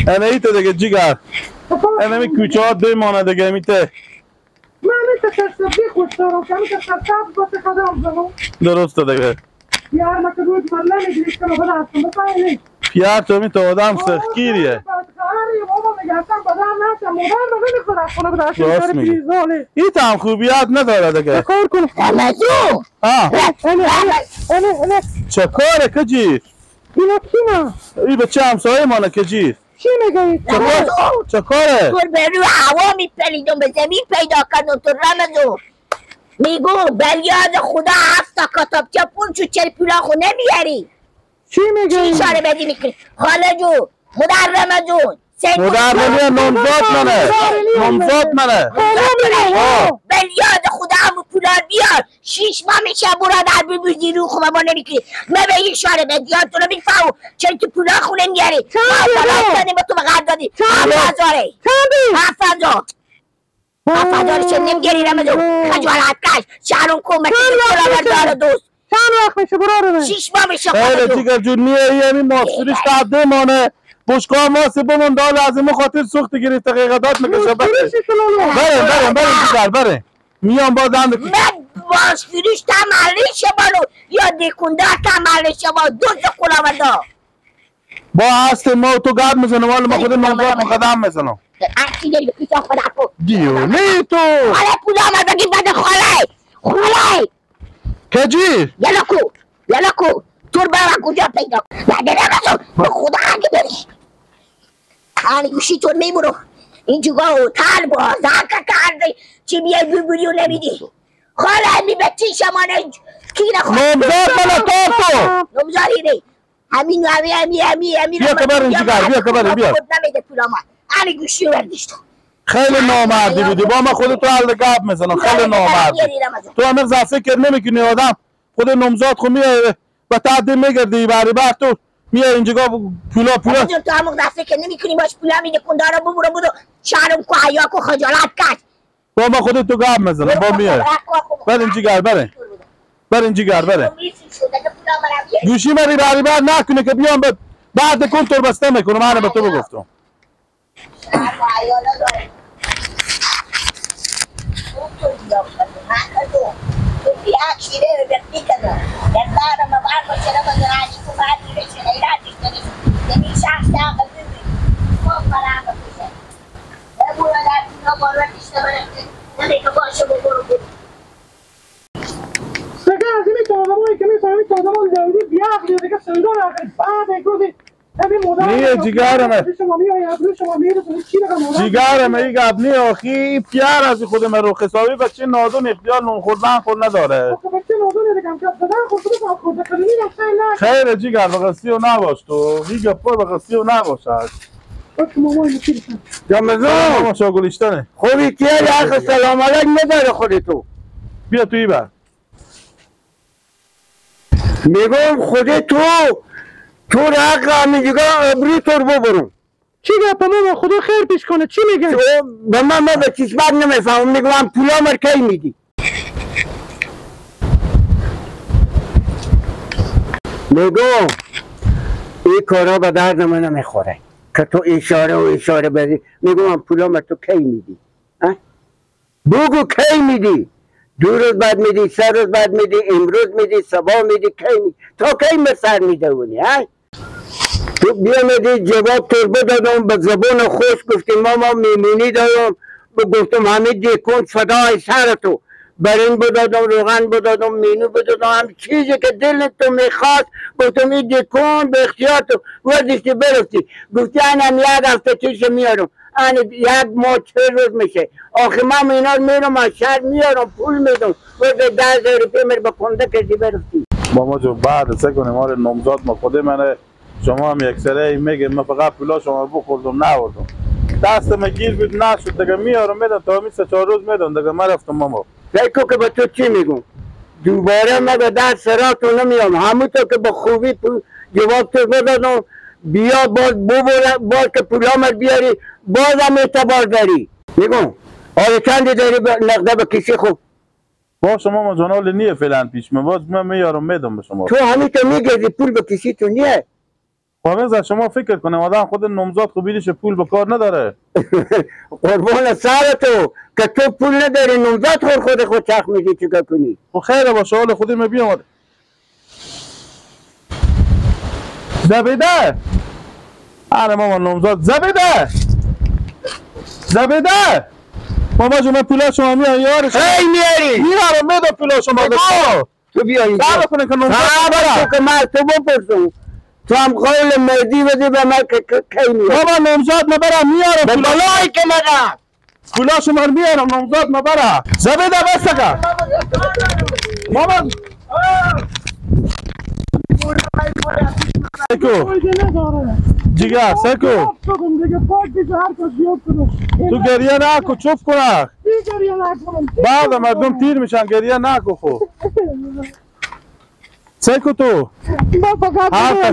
انا ایت دیگه جیگر انا می کوچه ها دیمانه دیگه میته من میته سرسبزی خوش دارم که میته سرسبز باشه قدم زنم درسته دیگه یار ما که روز من نمیگیریش کنم بده هستم بفهمی پیار تو می تو آدم سختگیریه راست میگی این هم خوبیت نداره دیگه کار کن رمضون چه کاره کجی؟ اینا کینا؟ این بچه همسایه مانه کجی؟ چی میگی؟ چه کاره؟ تو به روی هوا میپریدم به زمین پیدا کردم تو رمضون میگو بلیاد خدا 7 تا کتابچه پول چو چل پولا خو نمیاری چی میگی؟ چی اشاره بدی میکنی؟ خاله جون مدر رمضون مدر نامزاد منه نامزاد منه بلیاد خدا همون پولار بیار 6 ماه میشه برادر ببینی رو خوبه ما نمیکنی من به این اشاره بدی تو رو میفهم چرا تو پولا خونه میاری ما طلاق دادیم با تو به قرض دادی 7000 7000 7000 چه نمیگیری رمضون خجالت کش شهرون کن مثل پولا دوست چند وقت میشه برادر 6 ماه میشه خیلی جیگر جون میاری همین ماسوریش تعده مانه بشقا ماسه بمون دال از این خاطر سوخت گرفت دقیقه داد میکشه بره بره بره جیگر بره میام باز هم من ماسوریش تملی شبالو یا دیکونده تملی شبالو دوز خلاورده با هست ما تو گرد میزنم والا ما خود نامزاد مقدم میزنم دیونه تو خاله پول آمد بگی بده خاله خاله کجی؟ یلا کو یلا کو تو برا کجا پیدا بعد نمی‌شو به خدا اگه بری آنی گوشی تو میبرو اینجا هتل بازار کرده چی میای ببری و نمیدی خاله می بچی شمانه کی نخواد نامزاد من تو نامزادی نی همین همین همین همین همین بیا کبرین جیگر بیا کبرین بیا نمیده پول آمد آنی گوشی رو برداشت خیلی نامردی بودی با ما خودت تو حل گپ میزنم خیلی نامردی تو هم فکر نمیکنی آدم خود نامزاد خو میای و تعدی میگردی بری بر تو میای اینجا پولا پولا تو هم فکر نمیکنی باش پولا میده کندارا ببرو بودو شرم کو حیا کو خجالت کش با ما خودت تو گپ میزنم با میای بر اینجا گر بره بر اینجا گر بره گوشی مری بری بر نکنه که بیام بعد کنتور بسته میکنم من به تو بگفتم نیه جگرمه جگرمه این گپ نیه آخی پیار از خود من رو حسابی بچه نادون اختیار نون خوردن خود نداره خیر جگر بغستی و نباش تو این گپا بغستی و نباشد رمضان شاگلشتنه خوبی کیه یه سلام علیک نداره خودتو بیا توی بر میگم خود تو تو رق همینجا ابری تو رو ببرم چی گپ ماما خدا خیر پیش کنه چی میگه به من ما به چیز بد نمیفهمم میگم پولا مر کی میدی میگم این کارا به درد من نمیخوره که تو اشاره و اشاره بدی میگم پولا مر تو کی میدی بگو کی میدی 2 روز بعد میدی 3 روز بعد میدی امروز میدی صبح میدی کی میدی تا کی مر سر میدونی ها تو بیامدی جواب تربه دادم به زبان خوش گفتیم ماما میمونی دادم گفتم همه دیکن فدای سر تو برین بدادم روغن بدادم مینو بدادم هم چیزی که دل تو میخواست گفتم این دیکن به اختیار تو وردشتی برفتی گفتی انم یک هفته چیز میارم ان 1 ماه 40 روز میشه آخه من اینا رو میرم از شهر میارم پول میدم ورد 10,000 روپیه میره به کنده کردی برفتی ماما جو بعد سه کنیم مال نامزاد ما خود منه شما هم یک سره میگه من فقط پولا شما بخوردم نبردم دست من گیر بود نشد دیگه میارم میدم تا 3-4 روز میدم دیگه من رفتم ماما فکر که به تو چی میگم دوباره من به در سراتو نمیام همونطور که به خوبی جواب تو بدادم بیا باز ببر باز که پولامت بیاری بازم اعتبار داری میگم آره چندی داری نقده به کسی خوب با شما ما جانال نیه فعلا پیش من باز من میارم میدم به شما تو همین تو میگردی پول به کسی تو نیه خب شما فکر کنه آدم خود نامزاد خو بیدش پول به کار نداره. قربان سر تو که تو پول نداری، نامزاد خور خود خود چرخ میدی چیکار کنی؟ خب خیره باشه، حال خودی من بیام. زبیده آره ماما نامزاد زبیده زبیده بابا جون من پولا شما میارم یارش هی میاری میارم میدم پولا شما تو بیا اینجا صبر کنه که نامزاد تو که من تو بپرسم تو هم قول مردی بده به من که کی میاری بابا نامزاد مبرم میارم به بلایی که مدم پولا شما میارم نامزاد مبرم زبیده بس کن ماما سکو جیگر سکو تو گریه نکن چوب کنه بعد مردم تیر میشن گریه نکن خو سکو تو ما فقط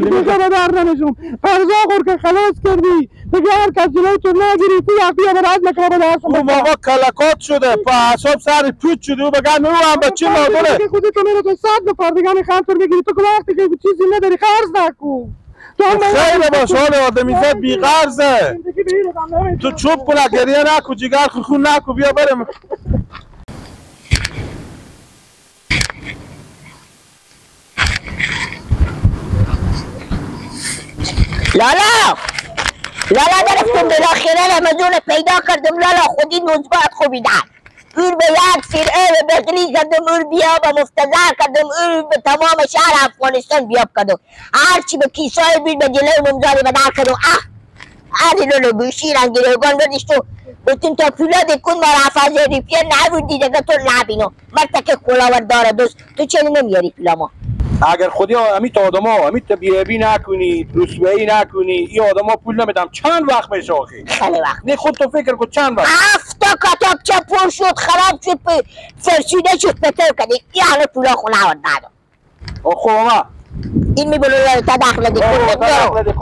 دیگه به در نمیشم فرزا خور که خلاص کردی دیگه هر کس جلوی تو نگیری تو یکی برات نکنه به دست او بابا کلکات شده اعصاب سر پوچ شده او بگن او هم بچه مادره خودت تو میره تو 100 نفر دیگه میخوام تو بگیری تو که وقتی که چیزی نداری قرض نکن خیلی باشه حال آدمیزاد بی قرضه تو چوب کنه گریه نکن جیگر خون نکن بیا بریم. لالا لالا گرفتم بالاخره رمضان پیدا کردم لالا خودی نوزبات خوبیدن اور به یک فرعه و بغلی کردم اور بیا و مفتزر کردم اور به تمام شهر افغانستان بیاب کردم هرچی به کیسای بید به جلوی نمزاری بدر کردم اه اه لولو بوشی رنگ روگان بردیش تو بتون تا پولا دکون ما رفت ریپیه نبودی دیگه تو نبینو مرد که کلاور داره دوست تو چرا نمیاری پولا ما اگر خودی همی تا آدما همی تا بی‌عیبی نکنی رسوایی نکنی این آدما پول نمیدم چند وقت میشه آخی؟ خیلی وقت نه خود تو فکر کن چند وقت 7 تا کتابچه پر شد خراب شد فرسوده شد پتر کردی این همه پولا خونه آورد ندارم خب ما این میبرو تا داخل دکون تا پولا را آورد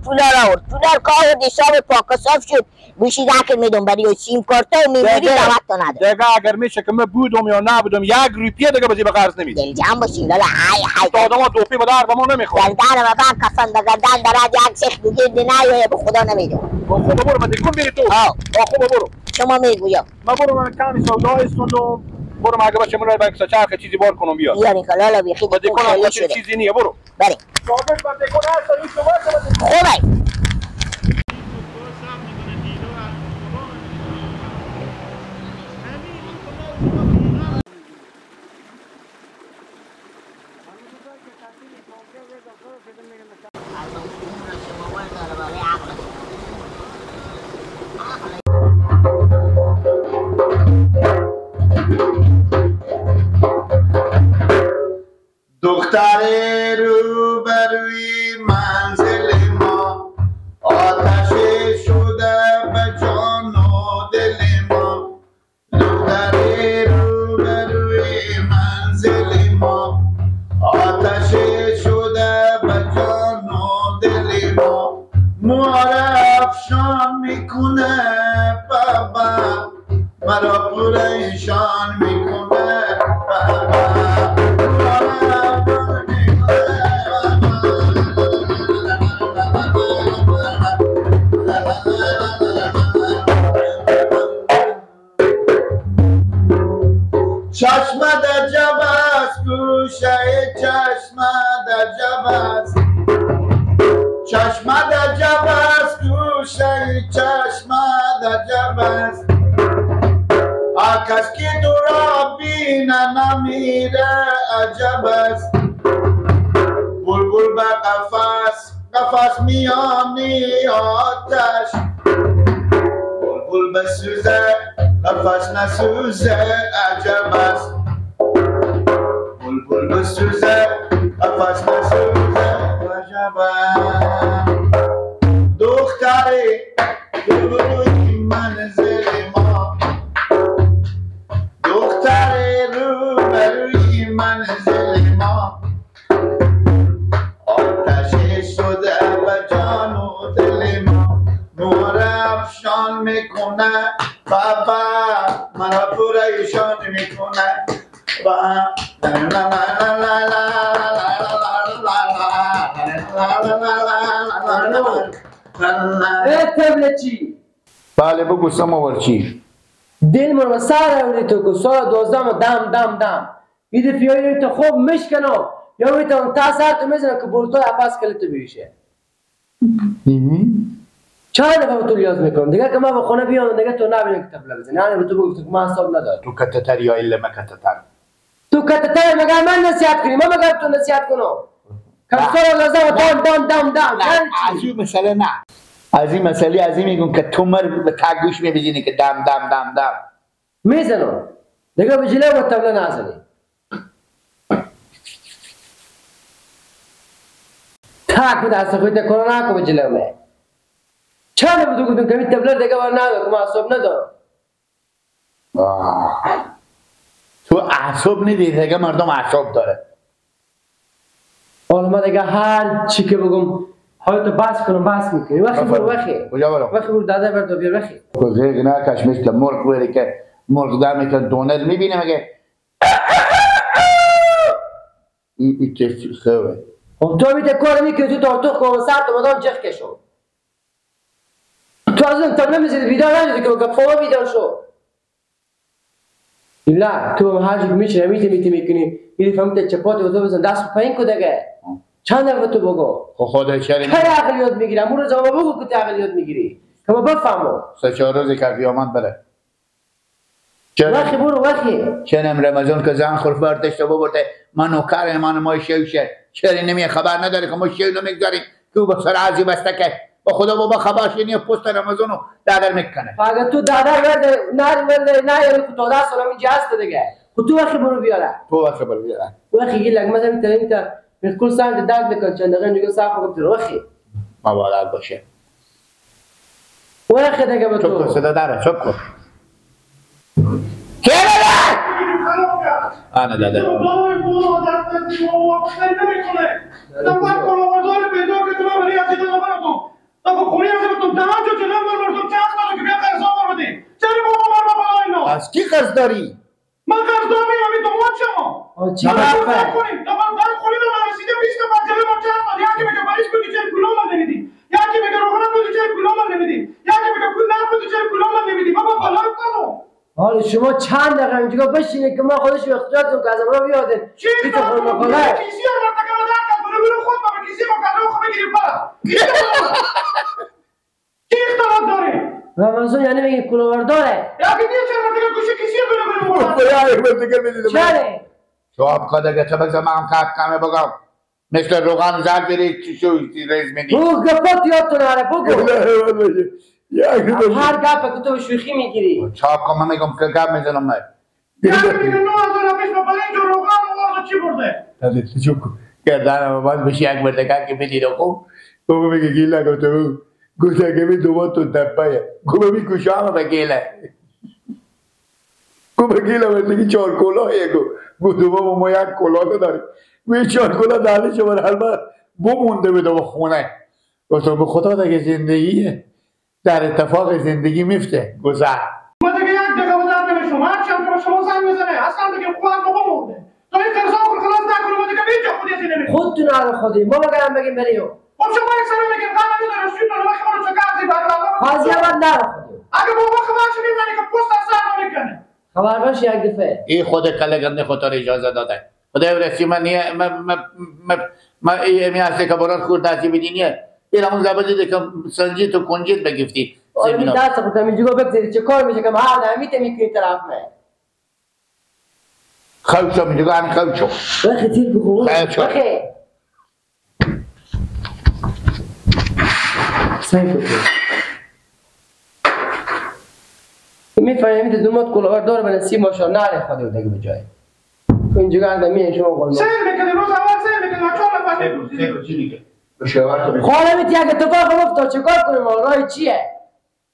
پولا را که آورد حساب پاک صاف شد گوشی که میدم برای سیم کارت و میموری دعوت تا ندارم دیگه اگر میشه که من بودم یا نبودم یک روپیه دیگه بزی به قرض نمیدم دل جمع باشین لالا های های تا آدم ها توپی به درد ما نمیخوره گردن و بر کفن به گردن درد یک سخت بگیر نیایه به خدا نمیدم خب برو به دکون بری تو خب برو شما میگویم من برو من کمی سودا استوندم برو مگه بچه من رو بک چرخ چیزی بار کنم بیا بیارین که لالا بیخی دکون خیلی شده چیزی نیه برو بریم ثابت بر دکون هست این خوبه. دختر روبروی منزل ما آتش شده به جان و دل ما دختر روبروی منزل ما آتش شده به جان و دل ما موار افشان میکنه بابا مرا پریشان میکنه بابا چشم در جب است گوشه چشم در جب است چشم در جب است گوشه چشم در جب است آکس که تو را بینه نمیره عجب است بلبل به قفس قفس میانی آتش بلبل بسوزه قفس نسوزه عجب است بلبل بسوزه قفس نسوزه عجب است دختری روبروی منزل ما دختری روبروی منزل ما آتش شده به جان و دل ما نور افشان میکنه بابا مرا پریشان میکنه با لا لا لا لا لا لا لا لا لا لا لا. تبلچی بله بگو سماور چی دل من سر اولی تو که سال 12 دم دم دم ایده فیایی تو خوب مشکنم یا میتونم تا سر تو میزنم که بولتای عباس کلی تو بیشه چند دفعه به تو لیاز میکنم دیگه که من به خونه بیام دیگه تو نبینم که تبله بزنی نه به تو بگفتم که من حساب ندارم تو کتتر یا الا ما کتتر تو کتتر مگر من نصیحت کنی من مگر تو نصیحت کنم که سال 12 دم دم دم دم از این مسئله نه از این مسئله از این میگم که تو مر به تگوش میبینی که دم دم دم دم میزنم دیگه به جلو با تبله نزنی تاک به دست خودت کرونا نکن به جلو می چند بود گفتم که این تبله دیگه بر ندارم که من اعصاب ندارم تو اعصاب نداری دیگه مردم اعصاب داره حالا من دیگه هر چی که بگم حالا تو بس کنم بس میکنی وقتی برو وقتی کجا برم وقتی برو داده بر تو بیار وقتی غیق نکش مثل مرغ بری که مرغ در میکن دونر میبینه مگه این چه خوبه خب تو میته کار میکنی تو تا تو کن سر تو مدام جخ کشو تو از اون تبله میزدی بیدار نشدی که بگم فوق بیدار شو نه تو هر چی میشه میته میکنی میری فهمت چپات تو بزن دست پایین کو دیگه چند دفعه تو بگو خب خدا چرا کی عقل یاد میگیرم اون روز ما بگو که تو عقل یاد میگیری که ما بفهمم 3-4 روز که قیامت بره وقتی برو وقتی چنم رمضان که زن خورد برداشت و ببرده من نوکر من ما شوشه چرا نمی خبر نداره که ما شیو نمیگذاریم که با سر عزی بسته که با خدا بابا خبرش نیه پست رمضانو دادر میکنه اگه تو دادر ورده نه ورده نه یعنی تو ده سال اینجا هست دیگه خب تو وقتی برو بیاره تو وقتی برو بیاره وقتی گیلک مثلا انت بالکل ساعت درد میکنه چند دقیقه میگه صاف کن وقتی مبارک باشه وقتی دیگه به تو صدا داره چوب کن آنه داده از کی قرض داری؟ من قرض دارم همین دومات شما چی حرفه؟ در خونه من رسیده 20 تا پنجره ما چند یکی میگه بریش بدی چرا پول من نمیدی یکی میگه روغن بدی چرا پول من نمیدی یکی میگه پول نقد بدی چرا پول من نمیدی بابا بالا افتادم حالا شما چند دقیقه اینجا بشینید که ما خودش اختیارتون که از ما بیاده چی اختیار کیسی رو مرتکب در کرد برو برو خود بابا کیسی ما کارو خود بگیریم پا چی اختیار داری رمضان یعنی میگه کلاورداره یا که دیگه چرا مرتکب گوشه کیسی برو برو برو مرتکب میدید چرا شواب کده که بگم من کپ کمه بگم مثل روغن زرد بری چی شو ریز میدی بگو گپات یادتون آره بگو هر گپ که تو شوخی میگیری چاپ کن من میگم که گپ میزنم من یعنی میگه 9000 پیش با اینجا روغن آورد چی برده چوب کن گردنم باز بشی یک مرتکب که بدی رو بگو میگه گیله گفته گفته که می دوباره تو دبه گفت می گوشام به گیله گفت گیله مثل چهار کلاه گفت دوباره ما یک کلاه نداریم می چهار کلاه دهلش بر حلبه بمونده به دو خونه گفتم به خدا دیگه زندگیه در اتفاق زندگی میفته گذر ما دیگه یک دقیقه بدر نمیشم هرچی هم که شما زنگ میزنه اصلا دیگه خودم بابا مرده تا این قرضا رو خلاص نکنه ما دیگه هیچ خودی نمیشه خودتون آره خودی ما مگرم بگیم بریم خب شما یک سر میگیم غم نداره سوتون وقت ما رو چه قرضی بر قضیه من نره خودی اگه بابا خبرش میزنه که پست از سر نمیکنه خبر باش یک دفعه این خود کله گنده خود اجازه داده خدای رسی من نیه من من من ای هسته که برات خورد دستی بدینیه این همون زبادی که سنجی تو کنجیت بگفتی آره دست خودم اینجا بگذاری چه کار میشه که ما هر نمیته میکنی طرف من خوب شو میگه همین خوب شو وقتی تیر بخور وقتی سعی کن میفهمی دومات کلاوردار به نصیب ماشا نره خودی دیگه به جای اینجا گردم شما قول سیر میکنه روز اول سیر میکنه چهار نفر چی میگه خاله میتی اگه اتفاق افتاد چیکار کنیم راه چیه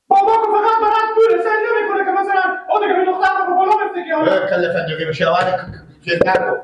بابا که فقط برات پول سیر نمیکنه که مثلا او دیگه به دختر رو بالا میفته که کله فندقی به شوهر چیز نکن.